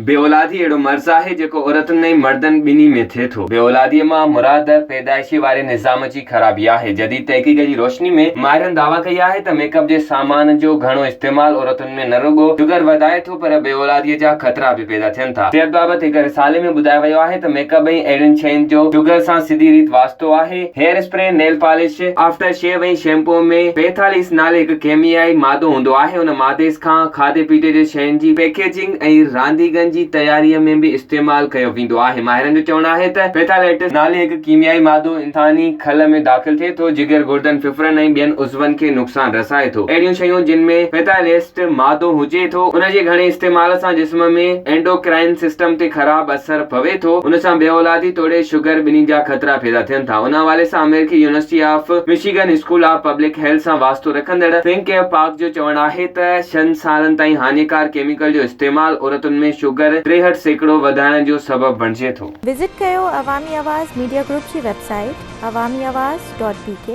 بي اولادي اهڙو مرض آهي جيڪو عورتن ۽ مردن ٻنهي ۾ ٿئي ٿو. بي اولاديء مان مراد پيدائشي واري نظام جي خرابي آهي. جديد تحقيق جي روشني ۾ ماهرن دعويٰ ڪئي آهي ته ميڪ اپ جي سامان جو گهڻو استعمال عورتن ۾ نه رڳو شگر وڌائي ٿو پر بي اولاديء جا خطرا به پيدا ٿين ٿا. صحت بابت هڪ رسالي ۾ ٻڌايو ويو آهي ته ميڪ اپ ۽ اهڙين شين جو شگر سان سڌي ريت واسطو آهي. Hair spray, nail polish, after shave ۽ shampoo ۾ phthalates نالي هڪ ڪيميائي مادو هوندو آهي، ان مادي کان کاڌي پيتي جي شين جي پيڪيجنگ ۽ رانديگن جي تياريء ۾ به استعمال ڪيو ويندو آهي. ماهرن جو چوڻ آهي ته ڦيٿاليٽس نالي هڪ ڪيميائي مادو انساني کل ۾ داخل ٿئي ٿو، جگر، گردن، ڦڦڙن ۽ ٻين عضون کي نقصان رسائي ٿو. اهڙيون شيون جن ۾ ڦيٿاليسٽ مادو هجي ٿو، ان جي گهڻي استعمال سان جسم ۾ اينڊوڪرائن سسٽم تي خراب اثر پوي ٿو، ان سان بي اولادي توڙي شگر ٻنهي جا خطرا پيدا ٿين ٿا. ان حوالي سان آمريڪي university of Michigan school of public health سان واسطو رکندڙ فرينڪ ايف پارڪ جو چوڻ آهي ته ڇهن سالن تائين هاڃيڪار ڪيميڪل جو استعمال عورتن ۾ شگر 63% وڌائڻ جو سبب بڻجي ٿو. وزٽ ڪيو عوامي آواز ميڊيا گروپ جي website Awami Awaz dot B K.